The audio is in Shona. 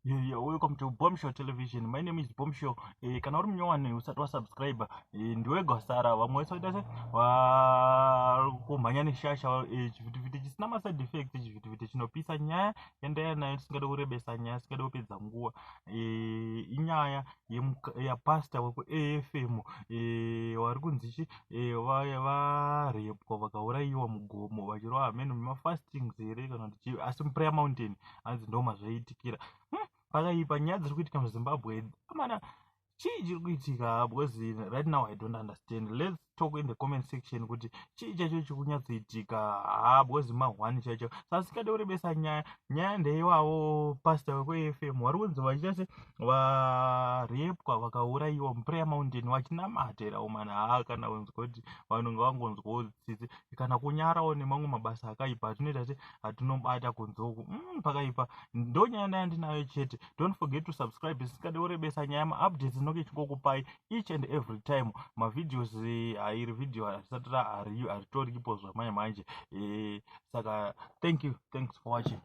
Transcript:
Yeah, welcome to Bombshell Television. My name is Bombshell. Kana uri munyowani usati wasubscribe, ndiwe gwasara. Vamwe vese vaita se vari kumhanya neshasha, chivhitivhiti chisina maside effects, chivhitivhiti chinopisa. Nyaya yandaya nayo, tisingade kurebesa nyaya, tisingade kupedza nguva, inyaya yapastor wekuAFM, vari kunzi chi varepwa vakaurayiwa mugomo vachirova hameno mafastings here kana kuti chii, asi muPrayer Mountain hanzi ndo mazvaiitikira. Pakaipa. Nyaya dziri kuitika muZimbabwe amana, chii chiri kuitika? Because right now I don't understand. Let's talk in the comment section kuti chii chacho chiri kunyatsoitika. Ha, because ma1 chaicho sasingade kurebesa nyaya. Nyaya ndeiwavo pastor wekuAFM vari kunzi vachiita se varepwa vakaurayiwa muPrayer Mountain vachinamatera umana. Ha, kana kunzwa kuti vanhu ngavangonzwawo tsitsi kana kunyarawo nemamwe mabasa akaipa atinoita se atinobata kunze uku. Pakaipa. Ndo nyaya ndandinayo chete. Don't forget to subscribe. Isingade kurebesa nyaya, maupdates ndinonge chingokupai each and every time. Mavideos, hairi video harisati haritoripo zvamanje manje. Saka thank you, thanks for watching.